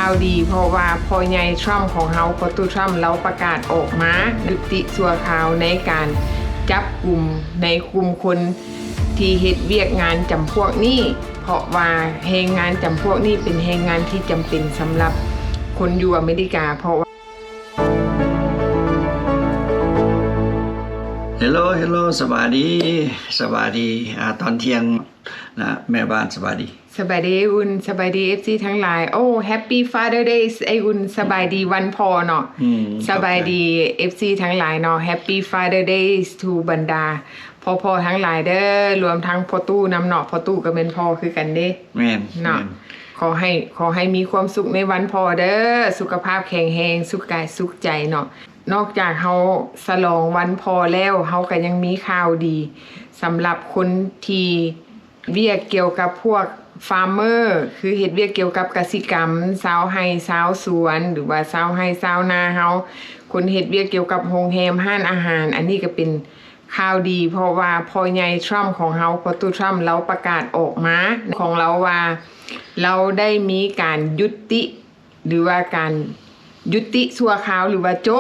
ຂ່າວດີ ເພາະວ່າພໍ່ໃຫຍ່ທຣຳຂອງເຮົາ ພໍ່ຕູ້ທຣຳ ລາວປະກາດອອກມາຍຸຕິຊົ່ວຄາວໃນການຈັບກຸມໃນກຸ່ມຄົນທີ່ເຮັດວຽກງານຈຳພວກນີ້ ເພາະວ່າແຮງງານຈຳພວກນີ້ເປັນແຮງງານທີ່ຈຳເປັນສຳລັບຄົນຢູ່ອາເມລິກາ ເພາະວ່າ Hello Hello ສະບາຍດີ ສະບາຍດີ ອາ ຕອນທ່ຽງນະ ແມ່ບ້ານ ສະບາຍດີ. ສະບາຍດີ ອຸ່ນ ສະບາຍດີ ເອັຟຊີ ທັງຫຼາຍ. ໂອ້ Happy Father Day ໄອ້ອຸ່ນ ສະບາຍດີວັນພໍ່ເນາະ. ອືມ ສະບາຍດີ ເອັຟຊີ ທັງຫຼາຍເນາະ. Happy Father Day to ບັນດາພໍ່ໆທັງຫຼາຍເດີ້ ລວມທັງພໍ່ຕູ້ນຳເນາະ. ພໍ່ຕູ້ກໍແມ່ນພໍ່ຄືກັນເດ້. ແມ່ນ ເນາະ ແມ່ນ. ຂໍໃຫ້ ຂໍໃຫ້ມີຄວາມສຸກໃນວັນພໍ່ເດີ້ ສຸຂະພາບແຂງແຮງ ສຸກກາຍສຸກໃຈເນາະ. ນອກຈາກເຮົາສະຫຼອງວັນພໍ່ແລ້ວ ເຮົາກໍຍັງມີຂ່າວດີສຳລັບຄົນທີ່ ວຽກກ່ຽວກັບພວກ farmer ຄືເຮັດວຽກກ່ຽວກັບກະສິກຳ ຊາວໄຮ່ຊາວສວນ ຫຼືວ່າຊາວໄຮ່ຊາວນາເຮົາ ຄົນເຮັດວຽກກ່ຽວກັບໂຮງແຮມ ຮ້ານອາຫານ ອັນນີ້ກໍເປັນຂ່າວດີ ເພາະວ່າພໍ່ໃຫຍ່ທຣຳຂອງເຮົາ ພໍ່ຕູ້ທຣຳ ລາວປະກາດອອກມາຂອງລາວວ່າ ລາວໄດ້ມີການຢຸດຕິ ຫຼືວ່າການຢຸດຕິຊົ່ວຄາວ ຫຼືວ່າໂຈະ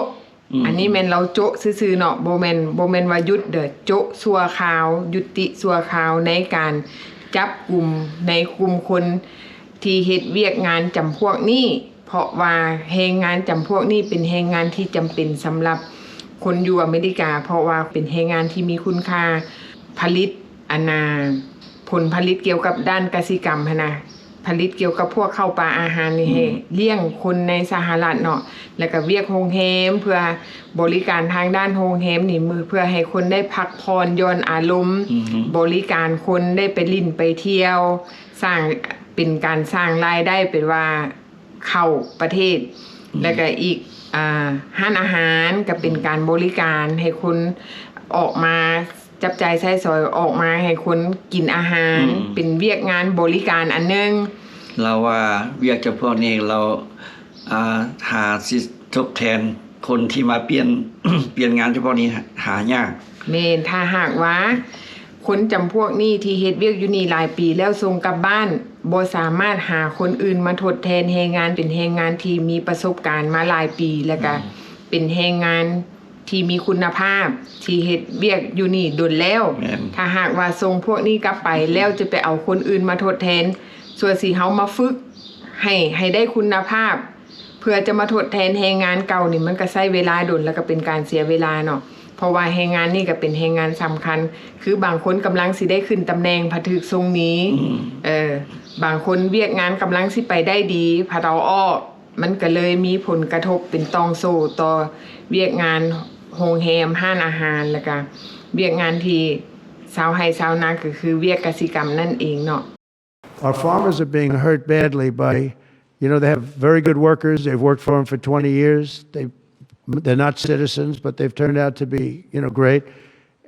ອືມ ອັນນີ້ແມ່ນລາວໂຈະຊື່ໆເນາະ ບໍ່ແມ່ນ ບໍ່ແມ່ນວ່າຢຸດເດີ້ ໂຈະຊົ່ວຄາວ ຍຸຕິຊົ່ວຄາວໃນການຈັບກຸມໃນກຸ່ມຄົນທີ່ເຮັດວຽກງານຈຳພວກນີ້ ເພາະວ່າແຮງງານຈຳພວກນີ້ເປັນແຮງງານທີ່ຈຳເປັນສຳລັບຄົນຢູ່ອາເມລິກາ ເພາະວ່າເປັນແຮງງານທີ່ມີຄຸນຄ່າ ຜະລິດ ອັນນ່າ ຜົນຜະລິດກ່ຽວກັບດ້ານກະສິກຳຫັ້ນນະ ຜະລິດກ່ຽວກັບພວກເຂົ້າປາອາຫານນີ້ ອືມ ໃຫ້ລ້ຽງຄົນໃນສະຫະລັດເນາະ ແລ້ວກະວຽກໂຮງແຮມ ເພື່ອບໍລິການທາງດ້ານໂຮງແຮມນີ້ ເພື່ອໃຫ້ຄົນໄດ້ພັກຜ່ອນຢ່ອນອາລົມ ອືມ ບໍລິການຄົນໄດ້ໄປຫຼິ້ນໄປທ່ຽວ ສ້າງ ເປັນການສ້າງລາຍໄດ້ ເປັນວ່າ ເຂົ້າປະເທດ ອືມ ແລ້ວກະອີກ ອ່າ ຮ້ານອາຫານກະເປັນການບໍລິການໃຫ້ຄົນອອກມາຈັບຈ່າຍໃຊ້ສອຍ ອອກມາໃຫ້ຄົນກິນອາຫານ ອືມ ເປັນວຽກງານບໍລິການອັນໜຶ່ງ. ລາວວ່າ ວຽກຈຳພວກນີ້ລາວ ອ່າ ຫາຊິທົດແທນຄົນທີ່ມາປ່ຽນ ປ່ຽນງານຈຳພວກນີ້ຫາຍາກ. ແມ່ນ ຖ້າຫາກວ່າ ຄົນຈຳພວກນີ້ທີ່ເຮັດວຽກຢູ່ນີ້ຫຼາຍປີແລ້ວສົ່ງກັບບ້ານ ບໍ່ສາມາດຫາຄົນອື່ນມາທົດແທນແຮງງານ ເປັນແຮງງານທີ່ມີປະສົບການມາຫຼາຍປີ ແລ້ວກະ ອືມ ເປັນແຮງງານທີ່ມີຄຸນນະພາບ ທີ່ເຮັດວຽກຢູ່ນີ້ດົນແລ້ວ. ແມ່ນ ຖ້າຫາກວ່າສົ່ງພວກນີ້ກັບໄປແລ້ວຈະໄປເອົາຄົນອື່ນມາທົດແທນ ສ່ວນຊິເຮົາມາຝຶກໃຫ້ ໃຫ້ໄດ້ຄຸນນະພາບ ເພື່ອຈະມາທົດແທນແຮງງານເກົ່ານີ້ ມັນກະໃຊ້ເວລາດົນ ແລ້ວກະເປັນການເສຍເວລາເນາະ ເພາະວ່າແຮງງານນີ້ກະເປັນແຮງງານສຳຄັນ ຄືບາງຄົນກຳລັງຊິໄດ້ຂຶ້ນຕຳແໜ່ງ ພັດຖືກສົ່ງໜີ ອືມ ເອີ ບາງຄົນວຽກງານກຳລັງຊິໄປໄດ້ດີ ພັດເອົາອອກ ມັນກະເລີຍມີຜົນກະທົບເປັນຕ່ອງໂສ້ຕໍ່ວຽກງານໂຮງແຮມ ຮ້ານອາຫານ ແລ້ວກະວຽກງານທີ່ຊາວໄຮ່ຊາວນາ ກະຄືວຽກກະສິກຳນັ້ນເອງເນາະ. Our farmers are being hurt badly by, you know, they have very good workers. They've worked for them for twenty years. They, they're not citizens, but they've turned out to be, you know, great.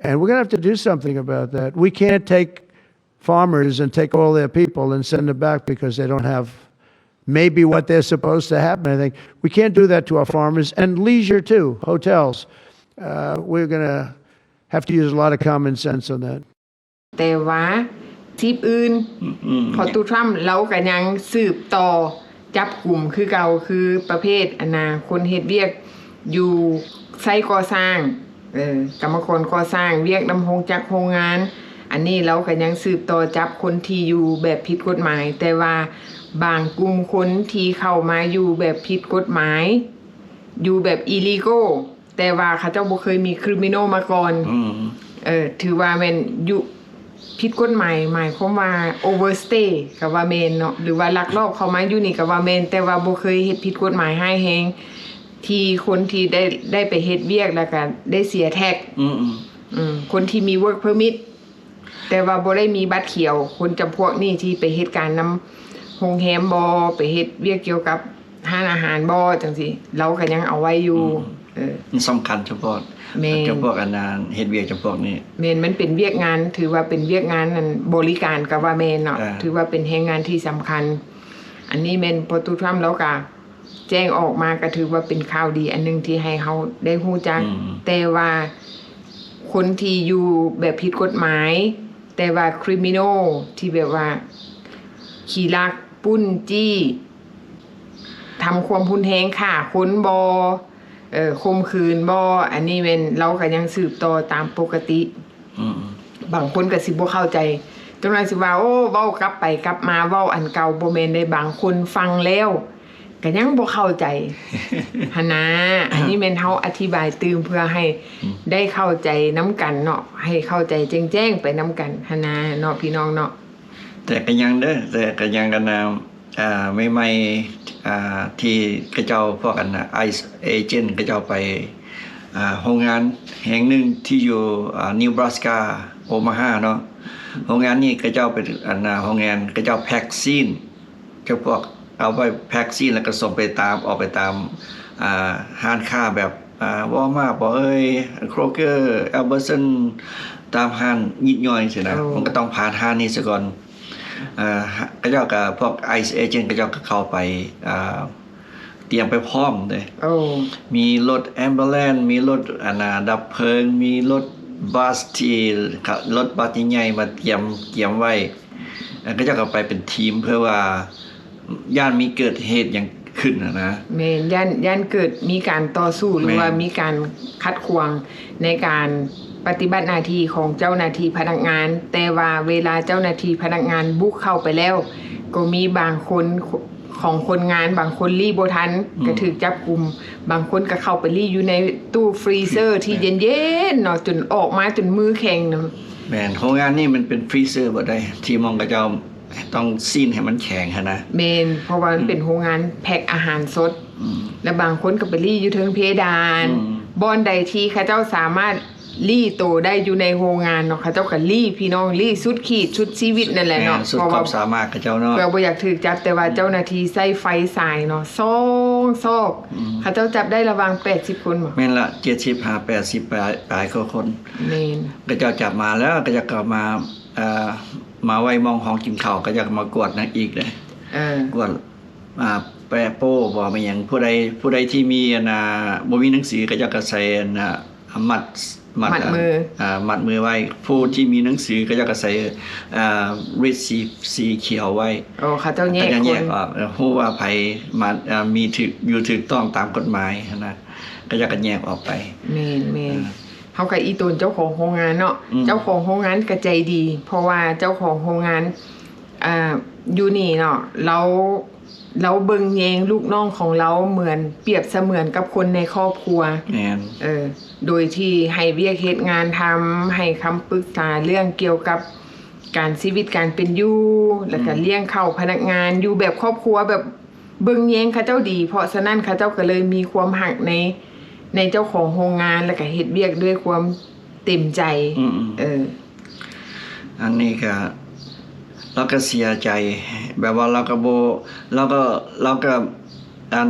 And we're going to have to do something about that. We can't take farmers and take all their people and send them back because they don't have maybe what they're supposed to have. And I think we can't do that to our farmers and leisure too, hotels. Uh, we're going to have to use a lot of common sense on that. ແຕ່ວ່າທີບອື່ນ ອືມ ພໍ່ຕູ້ທຣຳ ລາວກະຍັງສືບຕໍ່ຈັບກຸມຄືເກົ່າ ຄືປະເພດ ອັນນ່າ ຄົນເຮັດວຽກຢູ່ໄຊກໍ່ສ້າງ ເອີ ກຳມະກອນກໍ່ສ້າງ ວຽກນຳໂຮງຈັກໂຮງງານ ອັນນີ້ລາວກະຍັງສືບຕໍ່ຈັບຄົນທີ່ຢູ່ແບບຜິດກົດໝາຍ ແຕ່ວ່າບາງກຸ່ມຄົນທີ່ເຂົ້າມາຢູ່ແບບຜິດກົດໝາຍ ຢູ່ແບບ illegal ແຕ່ວ່າເຂົາເຈົ້າບໍ່ເຄີຍມີ criminal ມາກ່ອນ ອືມ ເອີ ຖືວ່າແມ່ນຢູ່ຜິດກົດໝາຍ ໝາຍຄວາມວ່າ overstay ກະວ່າແມ່ນເນາະ ຫຼືວ່າລັກລອບເຂົ້າມາຢູ່ນີ້ກະວ່າແມ່ນ ແຕ່ວ່າບໍ່ເຄີຍເຮັດຜິດກົດໝາຍຮ້າຍແຮງ ທີ່ຄົນທີ່ໄດ້ ໄດ້ໄປເຮັດວຽກ ແລ້ວກະໄດ້ເສຍ tax ອືມ ອືມ ອືມ ຄົນທີ່ມີ work permit ແຕ່ວ່າບໍ່ໄດ້ມີບັດຂຽວ ຄົນຈຳພວກນີ້ທີ່ໄປເຮັດການນຳໂຮງແຮມບໍ ໄປເຮັດວຽກກ່ຽວກັບຮ້ານອາຫານບໍ ຈັ່ງຊີ້ ລາວກະຍັງເອົາໄວ້ຢູ່ ອືມ ເອີ ມັນສຳຄັນສະເພາະ ແມ່ນ ຈຳພວກອັນນັ້ນ ເຮັດວຽກຈຳພວກນີ້ ແມ່ນ ມັນເປັນວຽກງານ ຖືວ່າເປັນວຽກງານອັນບໍລິການກະວ່າແມ່ນເນາະ ເອີ ຖືວ່າເປັນແຮງງານທີ່ສຳຄັນ ອັນນີ້ແມ່ນ ປະຕູທຣຳ ລາວກະ ແຈ້ງອອກມາກະຖືວ່າເປັນຂ່າວດີອັນໜຶ່ງທີ່ໃຫ້ເຮົາໄດ້ຮູ້ຈັກ ອືມ ແຕ່ວ່າຄົນທີ່ຢູ່ແບບຜິດກົດໝາຍ ແຕ່ວ່າ criminal ທີ່ແບບວ່າຂີ້ລັກ ປຸ້ນ ຈີ້ ທຳຄວາມຮຸນແຮງ ຂ້າຄົນບໍ່ ເອີ ຂົ່ມຂືນບໍ່ ອັນນີ້ແມ່ນລາວກໍຍັງສືບຕໍ່ຕາມປົກກະຕິ. ອືມ ບາງຄົນກໍຊິບໍ່ເຂົ້າໃຈ ຈັ່ງນັ້ນຊິວ່າ ໂອ້ ເວົ້າກັບໄປກັບມາ ເວົ້າອັນເກົ່າ. ບໍ່ແມ່ນເດ້ ບາງຄົນຟັງແລ້ວກໍຍັງບໍ່ເຂົ້າໃຈຫັ້ນນາ. ອັນນີ້ແມ່ນເຮົາອະທິບາຍຕື່ມເພື່ອໃຫ້ ອືມ ໄດ້ເຂົ້າໃຈນຳກັນເນາະ ໃຫ້ເຂົ້າໃຈແຈ້ງໆໄປນຳກັນຫັ້ນນາເນາະ ພີ່ນ້ອງເນາະ. ແຕ່ກໍຍັງເດີ ແຕ່ກໍຍັງກັນນາ ອ່າ ໃໝ່ໆ ອ່າ ທີ່ເຂົາເຈົ້າ ພວກອັນນາ ໄອເອເຈັນ ເຂົາເຈົ້າໄປ ອ່າ ໂຮງງານແຫ່ງໜຶ່ງທີ່ຢູ່ ອ່າ ນິວບຣາສກາ ໂອມາຮາເນາະ. ໂຮງງານນີ້ເຂົາເຈົ້າເປັນອັນນາ ໂຮງງານເຂົາເຈົ້າແພັກຊີນ ຈຳພວກເອົາໄປແພັກຊີນ ແລ້ວກໍສົ່ງໄປຕາມ ອອກໄປຕາມ ອ່າ ຮ້ານຄ້າແບບ ອ່າ ວອລມາດບໍເອີຍ ໂຄຣເກີ ແອລເບີດສັນ ຕາມຮ້ານຍິບຍ່ອຍຊີ້ນະ. ໂອ້ ມັນກໍຕ້ອງຜ່ານຮ້ານນີ້ສາກ່ອນ. ເອີ ເຂົາເຈົ້າກໍ ພວກໄອເອເຈັນ ເຂົາເຈົ້າກໍເຂົ້າໄປ ອ່າ ຕຽມໄປພ້ອມເດ້. ໂອ້ ມີລົດແອມບູແລນ ມີລົດອັນນາ ດັບເພີງ ມີລົດບັສທີ່ ລົດບັສໃຫຍ່ໆ ມາຕຽມ ກຽມໄວ້. ເຂົາເຈົ້າກໍໄປເປັນທີມ ເພື່ອວ່າຢ້ານມີເກີດເຫດຫຍັງຂຶ້ນນະ. ແມ່ນ ຢ້ານ ຢ້ານເກີດມີການຕໍ່ສູ້ ຫຼືວ່າມີການຂັດຂວາງໃນການປະຕິບັດໜ້າທີ່ຂອງເຈົ້າໜ້າທີ່ພະນັກງານ. ແຕ່ວ່າເວລາເຈົ້າໜ້າທີ່ພະນັກງານບຸກເຂົ້າໄປແລ້ວ ກໍມີບາງຄົນຂອງຄົນງານບາງຄົນລີ້ບໍ່ທັນ ອືມ ກໍຖືກຈັບກຸມ. ບາງຄົນກໍເຂົ້າໄປລີ້ຢູ່ໃນຕູ້ຟຣີເຊີທີ່ເຢັນໆເນາະ ຈົນອອກມາຈົນມືແຂງນະ. ແມ່ນ ໂຮງງານນີ້ມັນເປັນຟຣີເຊີເບິດໃດ໋ ທີ່ໝ່ອງເຂົາເຈົ້າ ຕ້ອງຊີ້ນໃຫ້ມັນແຂງຫັ້ນນະ. ແມ່ນ ເພາະວ່າມັນເປັນ ອືມ ໂຮງງານແພັກອາຫານສົດ ອືມ ແລະບາງຄົນກໍໄປລີ້ຢູ່ເທິງເພດານ ອືມ ບ່ອນໃດທີ່ເຂົາເຈົ້າສາມາດລີ້ໂຕໄດ້ຢູ່ໃນໂຮງງານເນາະ ເຂົາເຈົ້າກໍລີ້ ພີ່ນ້ອງ ລີ້ສຸດຂີດສຸດຊີວິດນັ້ນແຫຼະເນາະ. ແມ່ນ ສຸດຄວາມສາມາດເຂົາເຈົ້າເນາະ ເພື່ອບໍ່ຢາກຖືກຈັບ. ແຕ່ວ່າເຈົ້າໜ້າທີ່ໃຊ້ໄຟສາຍເນາະ ຊອງຊອກ ອືມ ເຂົາເຈົ້າຈັບໄດ້ລະຫວ່າງແປດສິບຄົນບໍ? ແມ່ນລະ ເຈັດສິບຫາແປດສິບປາຍ ປາຍກວ່າຄົນ. ແມ່ນ ເຂົາເຈົ້າຈັບມາແລ້ວ ເຂົາເຈົ້າກໍມາ ເອີ ມາໄວ້ໝ່ອງຫ້ອງກິນເຂົ້າ ເຂົາເຈົ້າກໍມາກວດນຳອີກເດ້. ເອີ ກວດ ອ່າ ແປໂປ້ບໍ ແມ່ນຫຍັງ ຜູ້ໃດ ຜູ້ໃດທີ່ມີອັນນາ ບໍ່ມີໜັງສື ເຂົາເຈົ້າກໍໃສ່ອັນນາ ມັດ ມັດ ມັດມື ອ່າ ມັດມືໄວ້. ຜູ້ທີ່ມີໜັງສື ເຂົາເຈົ້າກໍໃສ່ ອ່າ ຣິດສີ ສີຂຽວໄວ້. ໂອ້ ເຂົາເຈົ້າແຍກ ເຂົາເຈົ້າແຍກຄົນ ອອກ ຮູ້ວ່າໃຜມາ ອ່າ ມີຖືກ ຢູ່ຖືກຕ້ອງຕາມກົດໝາຍຫັ້ນນະ ເຂົາເຈົ້າກໍແຍກອອກໄປ. ແມ່ນໆ ເອີ ເຮົາກໍອີ່ຕົນເຈົ້າຂອງໂຮງງານເນາະ ອືມ ເຈົ້າຂອງໂຮງງານກໍໃຈດີ ເພາະວ່າເຈົ້າຂອງໂຮງງານ ອ່າ ຢູ່ນີ້ເນາະ ລາວ ລາວເບິ່ງແຍງລູກນ້ອງຂອງລາວເໝືອນ ປຽບສະເໝືອນກັບຄົນໃນຄອບຄົວ. ແມ່ນ ເອີ ໂດຍທີ່ໃຫ້ວຽກເຮັດງານທຳ ໃຫ້ຄຳປຶກສາເລື່ອງກ່ຽວກັບການ ຊີວິດການເປັນຢູ່ ແລ້ວກໍ ອືມ ລ້ຽງເຂົ້າພະນັກງານ ຢູ່ແບບຄອບຄົວ ແບບ ເບິ່ງແຍງເຂົາເຈົ້າດີ ເພາະສະນັ້ນເຂົາເຈົ້າກໍເລີຍມີຄວາມຮັກໃນ ໃນເຈົ້າຂອງໂຮງງານ ແລ້ວກໍເຮັດວຽກດ້ວຍຄວາມເຕັມໃຈ. ອືມໆ ເອີ ອັນນີ້ກໍ ລາວກໍເສຍໃຈ ແບບວ່າລາວກໍບໍ່ ລາວກໍ ລາວກໍ ອັນ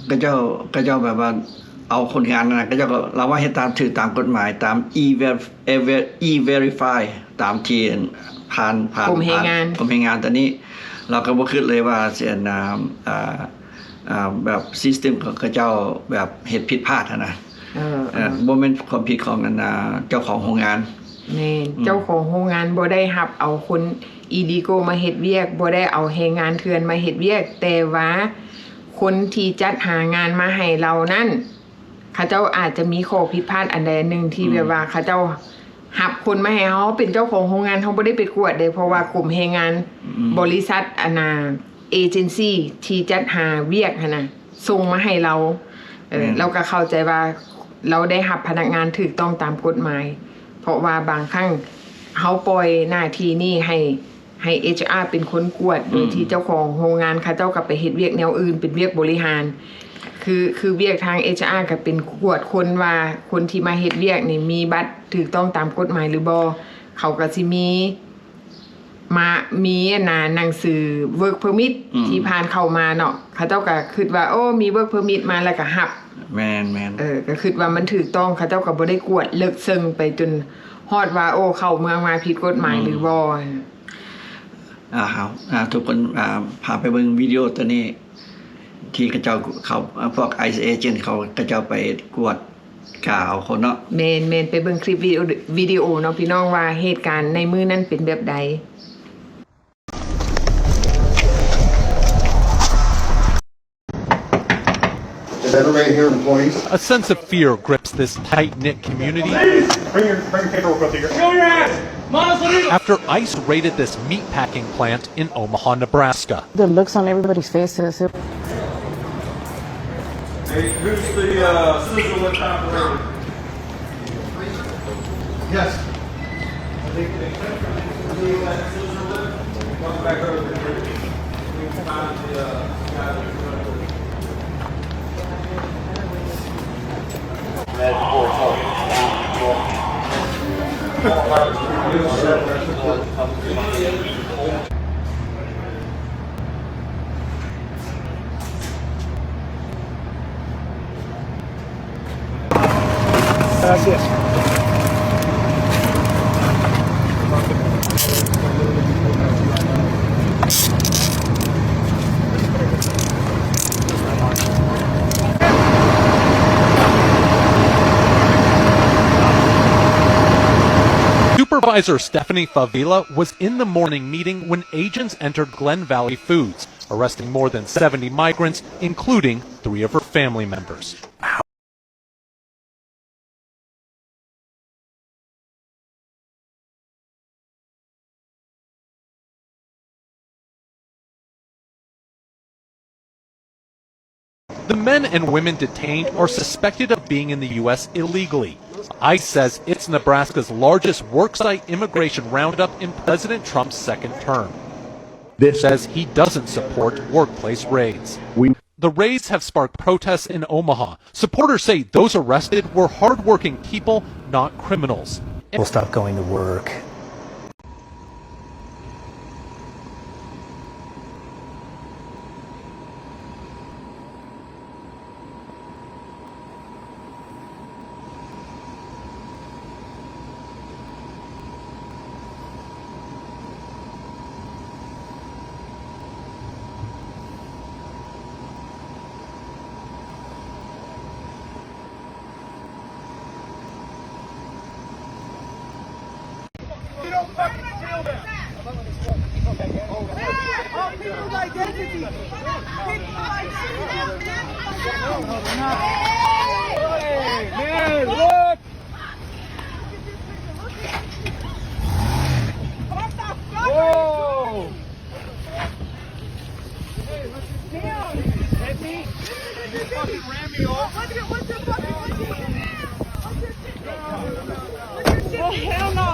ເຂົາເຈົ້າ ເຂົາເຈົ້າແບບວ່າເອົາຄົນງານນັ້ນນະ ເຂົາເຈົ້າກໍ ລາວວ່າເຮັດຕາມ ຖືກຕາມກົດໝາຍ ຕາມ E-Ver- E-Verify ຕາມທີ່ຜ່ານ ຜ່ານ ກົມແຮງງານ ຜ່ານກົມແຮງງານຕອນນີ້ ລາວກໍບໍ່ຄິດເລີຍວ່າຊິ ອັນ ອ່າ ອ່າ ອ່າ ແບບ ຊິສເຕັມ ຂອງເຂົາເຈົ້າແບບເຮັດຜິດພາດຫັ້ນນະ. ເອີ ເອີ ເອີ ບໍ່ແມ່ນຄວາມຜິດຂອງ ອັນ ອ່າ ເຈົ້າຂອງໂຮງງານ. ແມ່ນ ອືມ ເຈົ້າຂອງໂຮງງານບໍ່ໄດ້ຮັບເອົາຄົນອີລີໂກມາເຮັດວຽກ ບໍ່ໄດ້ເອົາແຮງງານເຖື່ອນມາເຮັດວຽກ ແຕ່ວ່າຄົນທີ່ຈັດຫາງານມາໃຫ້ເຮົານັ້ນ ເຂົາເຈົ້າອາດຈະມີຂໍ້ຜິດພາດອັນໃດອັນໜຶ່ງທີ່ ອືມ ແບບວ່າເຂົາເຈົ້າຮັບຄົນມາໃຫ້ເຮົາ ເຮົາເປັນເຈົ້າຂອງໂຮງງານ ເຮົາບໍ່ໄດ້ໄປກວດເດ້ ເພາະວ່າກົມແຮງງານ ອືມ ບໍລິສັດ ອັນນ່າ ເອເຈັນຊີທີ່ຈັດຫາວຽກຫັ້ນນະ ສົ່ງມາໃຫ້ເຮົາ. ເອີ ແມ່ນ ເຮົາກໍເຂົ້າໃຈວ່າເຮົາໄດ້ຮັບພະນັກງານຖືກຕ້ອງຕາມກົດໝາຍ ເພາະວ່າບາງຄັ້ງເຮົາປ່ອຍໜ້າທີ່ນີ້ໃຫ້ ໃຫ້ເອັດຊອາເປັນຄົນກວດ ໂດຍ ອືມ ທີ່ເຈົ້າຂອງໂຮງງານເຂົາເຈົ້າກໍໄປເຮັດວຽກແນວອື່ນ ເປັນວຽກບໍລິຫານ ຄື ຄືວຽກທາງເອັດຊອາກໍເປັນກວດຄົນວ່າ ຄົນທີ່ມາເຮັດວຽກນີ້ມີບັດຖືກຕ້ອງຕາມກົດໝາຍຫຼືບໍ່ ເຂົາກໍຊິມີ ມາ ມີອັນນ່າ ໜັງສື work permit ອືມ ທີ່ຜ່ານເຂົ້າມາເນາະ ເຂົາເຈົ້າກໍຄິດວ່າ ໂອ້ ມີ work permit ມາແລ້ວກໍຮັບ. ແມ່ນໆ ເອີ ກໍຄິດວ່າມັນຖືກຕ້ອງ ເຂົາເຈົ້າກໍບໍ່ໄດ້ກວດເລິກເຊິ່ງໄປຈົນຮອດວ່າ ໂອ້ ເຂົ້າເມືອງມາຜິດກົດໝາຍ ອືມ ຫຼືບໍ່. ອ່າ ເຮົາ ອ່າ ທຸກຄົນ ອ່າ ພາໄປເບິ່ງວິດີໂອຕົວນີ້ ທີ່ເຂົາເຈົ້າເຂົາ ພວກໄອເອເຈັນເຂົາ ເຂົາເຈົ້າໄປກວດກາເອົາຄົນເນາະ. ແມ່ນໆ ໄປເບິ່ງຄລິບວິດີໂອ ວິດີໂອເນາະ ພີ່ນ້ອງ ວ່າເຫດການໃນມື້ນັ້ນເປັນແບບໃດ. Everybody here, employees. A sense of fear grips this tight-knit community. Bring your, bring your paperwork up here. Show your ass! After ICE raided this meatpacking plant in Omaha, Nebraska. The looks on everybody's faces. Hey, who's the, uh, scissor lift operator? Yes. Gracias. Supervisor Stephanie Favila was in the morning meeting when agents entered Glen Valley Foods, arresting more than seventy migrants, including three of her family members. The men and women detained are suspected of being in the U S illegally. ICE says it's Nebraska's largest worksite immigration roundup in President Trump's second term. This says he doesn't support workplace raids. We The raids have sparked protests in Omaha. Supporters say those arrested were hardworking people, not criminals. We'll stop going to work. You don't fucking kill them. Our people's identity. People's identity. Hey, man, look. What the fuck are you doing? Whoa. Hey, what's your, hit me? You fucking ran me off. What's your, what's your fucking, what's your, what's your Oh, hell no.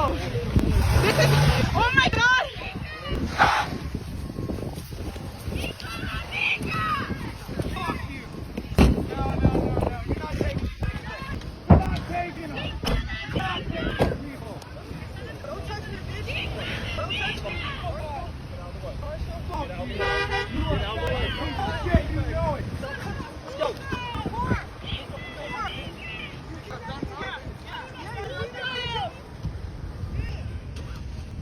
This is, oh my God. Fuck you. No, no, no, no. You're not taking them. You're not taking them. You're not taking them, people. Don't touch me, bitch. Don't touch me. Fuck you. You are fat as piece of shit. You know it. Let's go.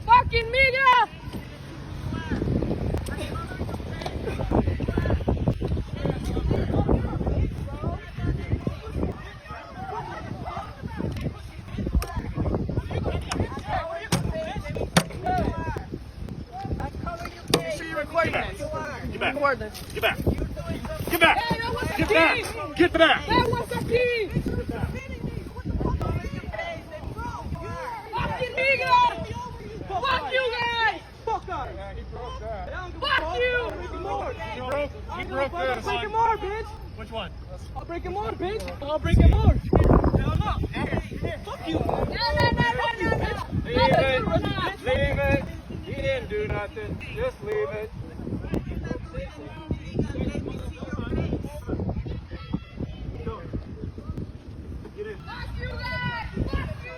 Fucking nigga! Get back. Get back. Get back. Get back. Get back. That was a team. Fucking nigga. Fuck you guys. Fuck us. Fuck you. He broke, he broke this. I'll break him more, bitch. Which one? I'll break him more, bitch. I'll break him more. Hell no. Fuck you. No, no, no, no, no, no. Leave it. Leave it. He didn't do nothing. Just leave it. Go. Get in. Fuck you guys. Fuck you.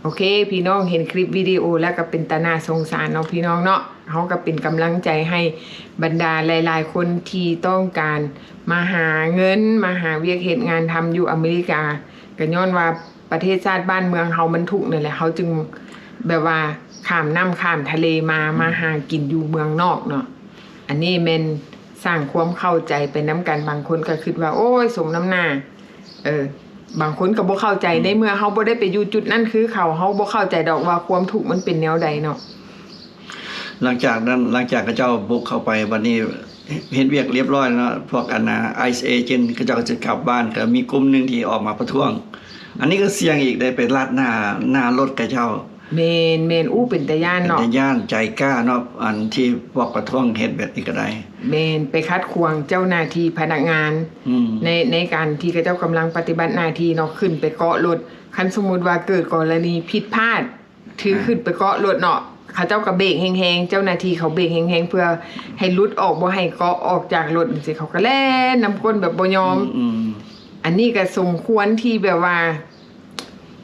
ໂອເຄ ພີ່ນ້ອງເຫັນຄລິບວິດີໂອແລ້ວກໍເປັນຕາໜ້າສົງສານເນາະ ພີ່ນ້ອງເນາະ. ເຮົາກໍເປັນກຳລັງໃຈໃຫ້ບັນດາຫຼາຍໆຄົນທີ່ຕ້ອງການມາຫາເງິນ ມາຫາວຽກເຮັດງານທຳຢູ່ອາເມລິກາ ກໍຍ້ອນວ່າ ປະເທດຊາດບ້ານເມືອງເຮົາມັນທຸກນີ້ແຫຼະ ເຮົາຈຶ່ງແບບວ່າຂ້າມນ້ຳຂ້າມທະເລມາ ມາຫາກິນຢູ່ເມືອງນອກເນາະ. ອັນນີ້ແມ່ນ ສ້າງຄວາມເຂົ້າໃຈໄປນຳກັນ. ບາງຄົນກໍຄິດວ່າ ໂອ້ຍ ສົມນ້ຳໜ້າ. ເອີ ບາງຄົນກໍບໍ່ເຂົ້າໃຈ ອືມ ໃນເມື່ອເຮົາບໍ່ໄດ້ໄປຢູ່ຈຸດນັ້ນຄືເຂົາ, ເຮົາບໍ່ເຂົ້າໃຈດອກວ່າຄວາມທຸກມັນເປັນແນວໃດເນາະ. ຫຼັງຈາກນັ້ນ ຫຼັງຈາກເຂົາເຈົ້າບຸກເຂົ້າໄປ ບັດນີ້ເຮັດວຽກລຽບຮ້ອຍແລ້ວເນາະ, ພວກອັນນ່າ ໄອເອເຈນ ເຂົາເຈົ້າກໍຈະກັບບ້ານ, ກໍມີກຸ່ມໜຶ່ງທີ່ອອກມາປະທ້ວງ. ອັນນີ້ກໍສ່ຽງອີກເດ້ ໄປລາດໜ້າ ໜ້າລົດເຂົາເຈົ້າ. ແມ່ນໆ ອູ້ ເປັນຕາຢ້ານເນາະ, ເປັນຕາຢ້ານ ໃຈກ້າເນາະ ອັນທີ່ພວກປະທ້ວງເຮັດແບບນີ້ກໍໄດ້. ແມ່ນ ໄປຂັດຂວາງເຈົ້າໜ້າທີ່ພະນັກງານ ອືມ ໃນ ໃນການທີ່ເຂົາເຈົ້າກຳລັງປະຕິບັດໜ້າທີ່ເນາະ, ຂຶ້ນໄປເກາະລົດ. ຄັນສົມມຸດວ່າເກີດກໍລະນີຜິດພາດ ຖື ອ່າ ຂຶ້ນໄປເກາະລົດເນາະ, ເຂົາເຈົ້າກໍເບກແຮງໆ, ເຈົ້າໜ້າທີ່ເຂົາເບກແຮງໆ ເພື່ອໃຫ້ຫຼຸດອອກ, ບໍ່ໃຫ້ເກາະອອກຈາກລົດຈັ່ງຊີ້, ເຂົາກໍແລ່ນນຳກົ້ນແບບບໍ່ຍອມ. ອືມໆ ອັນນີ້ກໍສົມຄວນທີ່ແບບວ່າ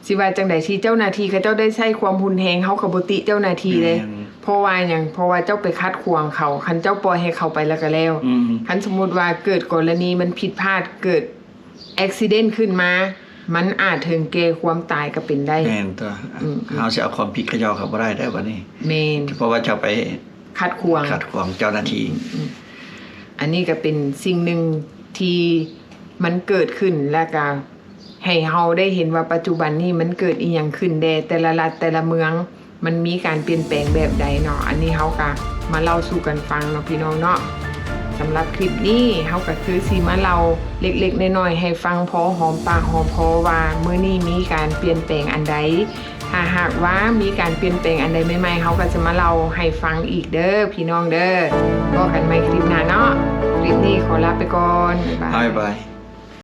ຊິວ່າຈັ່ງໃດ ທີ່ເຈົ້າໜ້າທີ່ເຂົາເຈົ້າໄດ້ໃຊ້ຄວາມຮຸນແຮງ, ເຮົາກໍບໍ່ຕິເຈົ້າໜ້າທີ່ເດ້. ແມ່ນ. ເພາະວ່າຫຍັງ? ເພາະວ່າເຈົ້າໄປຂັດຂວາງເຂົາ, ຄັນເຈົ້າປ່ອຍໃຫ້ເຂົາໄປແລ້ວກໍແລ້ວ. ອືມ. ຄັນສົມມຸດວ່າເກີດກໍລະນີມັນຜິດພາດ, ເກີດ accident ຂຶ້ນມາ, ມັນອາດເຖິງແກ່ຄວາມຕາຍກໍເປັນໄດ້. ແມ່ນຕົວະ. ອືມໆ. ເຮົາຊິເອົາຄວາມຜິດເຂົາເຈົ້າກໍບໍ່ໄດ້ເດ້ບັດນີ້. ແມ່ນ. ເພາະວ່າເຈົ້າໄປຂັດຂວາງ ຂັດຂວາງເຈົ້າໜ້າທີ່. ອືມໆ. ອັນນີ້ກໍເປັນສິ່ງໜຶ່ງທີ່ມັນເກີດຂຶ້ນ ແລ້ວກໍໃຫ້ເຮົາໄດ້ເຫັນວ່າປັດຈຸບັນນີ້ມັນເກີດອີ່ຫຍັງຂຶ້ນແດ່, ແຕ່ລະລັດ ແຕ່ລະເມືອງ ມັນມີການປ່ຽນແປງແບບໃດເນາະ. ອັນນີ້ເຮົາກະມາເລົ່າສູ່ກັນຟັງເນາະ ພີ່ນ້ອງເນາະ. ສຳລັບຄລິບນີ້ເຮົາກະຄືຊິມາເລົ່າເລັກໆນ້ອຍໆໃຫ້ຟັງ ພໍຫອມປາກຫອມຄໍວ່າມື້ນີ້ມີການປ່ຽນແປງອັນໃດ. ຖ້າຫາກວ່າມີການປ່ຽນແປງອັນໃດໃໝ່ໆ ເຮົາກະຈະມາເລົ່າໃຫ້ຟັງອີກເດີ ພີ່ນ້ອງເດີ. ພໍ້ກັນໃໝ່ຄລິບໜ້າເນາະ. ຄລິບນີ້ຂໍລາໄປກ່ອນ. ບາຍບາຍ. ບາຍບາຍ.